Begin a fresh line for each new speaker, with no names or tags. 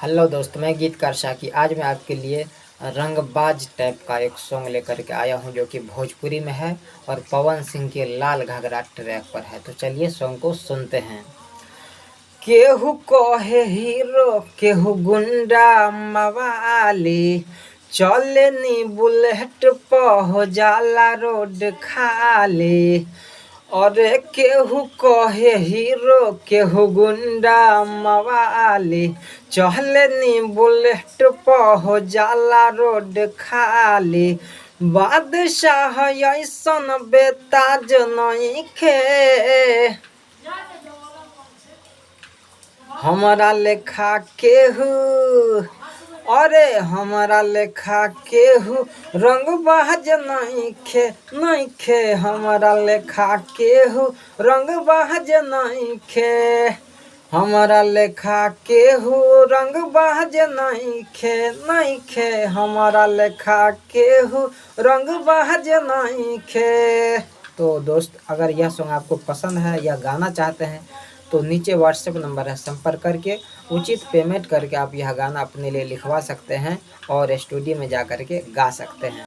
Hello दोस्त, मैं गीतकार शाकी। आज मैं आपके लिए रंगबाज टाइप का एक सॉन्ग लेकर के आया हूं, जो कि भोजपुरी में है और पवन सिंह के लाल घाघरा ट्रैक पर है। तो चलिए सॉन्ग को सुनते हैं। केहू कहे हीरो, केहू गुंडा मवाली, चले नी बुलेट प हो जाला रोड खाली। अरे केहू कहे हीरो, केहू गुंडा मवाली, चले नी बुलेट प हो जाला रोड खाली। बादशाह ऐसन बेताज नइखे, हमरा लेखा केहू, अरे हमरा लेखा केहू रंगबाज नइखे नइखे, हमरा लेखा केहू रंगबाज नइखे, हमरा लेखा केहू रंगबाज नइखे नइखे, हमरा लेखा केहू रंगबाज नइखे। तो दोस्त, अगर यह सॉन्ग आपको पसंद है या गाना चाहते हैं तो नीचे व्हाट्सएप नंबर है, संपर्क करके उचित पेमेंट करके आप यह गाना अपने लिए लिखवा सकते हैं और स्टूडियो में जा कर के गा सकते हैं।